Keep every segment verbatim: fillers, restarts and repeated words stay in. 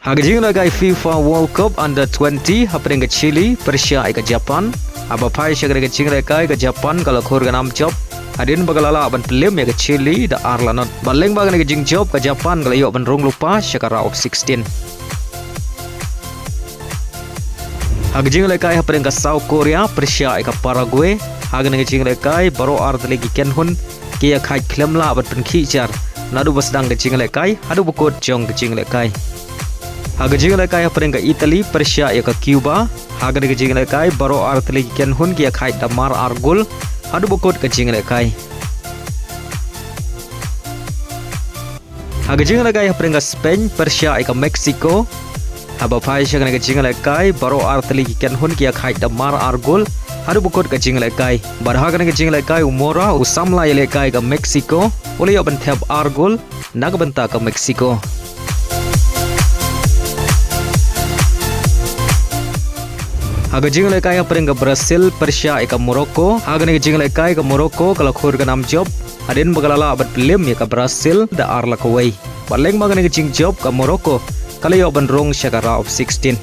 Ha ka jinglehkai FIFA World Cup Under twenty, hapdeng ka Chile pyrshah ïa ka Japan. Haba phai sha ka jinglehkai, ka Japan ka la khur ka nam jop hadien ba ka la lah ban pynliem ïa ka Chile da ar la not. Bad lyngba kane ka jingjop, ka Japan ka la ïoh ban rung lypa sha ka round of sixteen. Ha ka jinglehkai hapdeng ka South Korea pyrshah ïa ka Paraguay. Ha kane ka jinglehkai baroh artylli ki kynhun ki ïakhaid khlem lah ban pynkhih jar naduh ba sdang ka jinglehkai haduh ba kut jong ka jinglehkai. Ha ka jinglehkai hapdeng ka Italy pyrshah ïa ka Cuba. Ha kane ka jinglehkai baroh artylli ki kynhun ki ïakhaid da mar ar gol haduh ba kut ka jinglehkai. Ha ka jinglehkai hapdeng ka Spain pyrshah ïa ka Mexico. Haba phai sha kane ka jinglehkai baroh artylli ki kynhun ki ïakhaid da mar ar gol haduh ba kut ka jinglehkai. Bad ha kane ka jinglehkai u Mora, u samla ïalehkai ka Mexico, u la ïoh ban thep ar gol na ka bynta ka Mexico. Ha ka jinglehkai hapdeng ka Brazil pyrshah ïa ka Morocco. Ha kane ka jinglehkai ka Morocco ka la khur ka nam jop hadien ba ka la lah ban pynliem ïa ka Brazil da ar la kawei. Bad lyngba kane ka jingjop, ka Morocco ka la ïoh ban rung sha ka round of sixteen.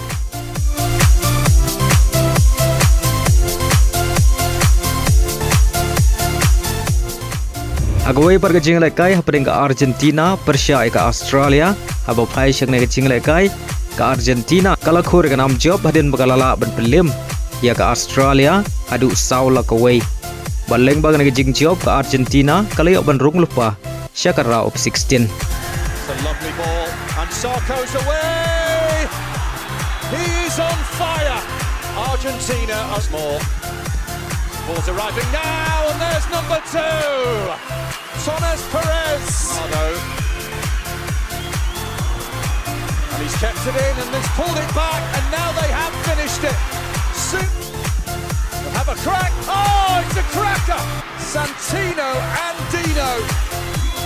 Ha kawei pat ka jinglehkai hapdeng ka Argentina pyrshah ïa ka Australia. Haba phai sha kane ka jinglehkai, ka Argentina ka la khur ka nam jop hadien ba ka la lah ban pynliem ïa ka Australia haduh saw la kawei. Bad lyngba kane ka jingjop, ka Argentina ka la ïoh ban rung lypa sha ka round of sixteen. It's a lovely ball, and Sarko's away. He is on fire. Argentina are small. Ball's arriving now, and there's number two. Thomas Perez. Ronaldo. And he's kept it in, and he's pulled it back, and now they have finished it. Soon they'll have a crack. Oh, it's a cracker. Santino and Dino.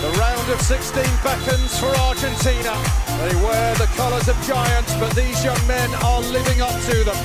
The round of sixteen beckons for Argentina. They wear the colours of giants, but these young men are living up to them.